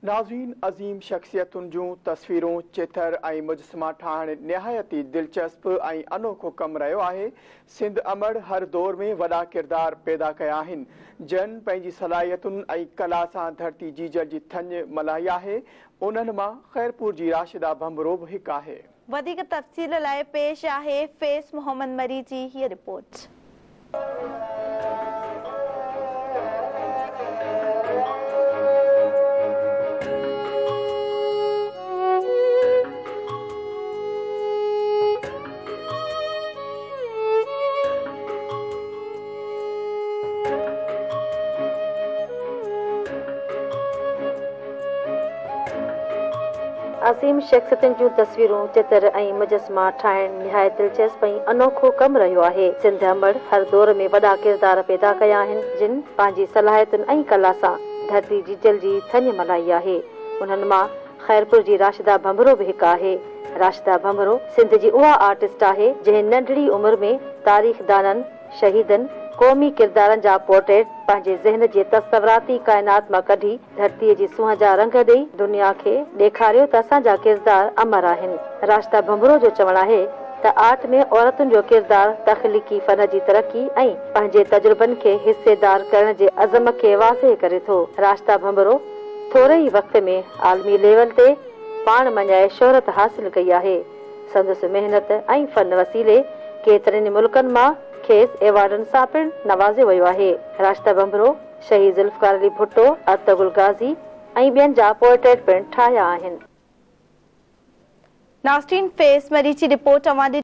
ناظرين عظيم شخصيتن جون تصويرون، چٿر ۽ مجسما ٺاهڻ نهايت ئي دلچسپ ۽ انوکو ڪم رهيو آهي. سنڌ امڙ هر دور ۾ وڏا ڪردار پيدا ڪيا آهن، جن پنهنجي صلاحيتن ۽ ڪلا سان ڌرتي جيجل جي ٿڃ ملهائي آهي. انهن مان خيرپور جي راشده ڀنڀرو به هڪ آهي. وڌيڪ تفصيل لاء پيش آهي فيض محمد مري جي هيء رپورٽ. عظيم شخصيتن جون تصويرون، چتر ۽ مجسما ٺاهڻ نهايت دلچسپ ۽ انوکو ڪم رهيو آهي. سنڌ امڙ هر دور ۾ وڏا ڪردار پيدا ڪيا آهن، جن پنهنجي صلاحيتن ۽ ڪلا سان ڌرتي جيجل جي ٿڃ ملهائي آهي. انهن مان خيرپور جي راشده ڀنڀرو به هڪ آهي. راشده ڀنڀرو سنڌ جي اها آرٽسٽ آهي، جنهن ننڍڙي عمر ۾ تاريخدانن، شهيدن، قومي ڪردارن جا پورٽريٽ پنهنجي ذهن جي تصوراتي ڪائنات مان ڪڍي ڌرتيء جي سونهن جا رنگ ڏئي دنيا کي ڏيکاريو ته اسان جا ڪردار امر آهن. راشده ڀنڀرو جو چوڻ آهي ته آرٽ ۾ عورتن جو ڪردار تخليقي فن جي ترقي ۽ پنهنجي تجربن کي حصيدار ڪرڻ جي عزم کي واضح ڪري ٿو. راشده ڀنڀرو ٿوري ئي وقت ۾ عالمي ليول تي پاڻ مڃائي شهرت حاصل ڪئي آهي. سندس محنت ۽ فن وسيلي ڪيترن ئي ملڪن مان کيس ايوارڊن سان پڻ نوازيو ويو آهي. راشده ڀنڀرو، شهيد ذوالفقار علي ڀٽو، ارطغرل غازي ۽ ٻين جا پورٽريٽ پڻ ٺاهيا آهن. ناظرين فيض مري جي رپورٽ اوهان ڏٺي.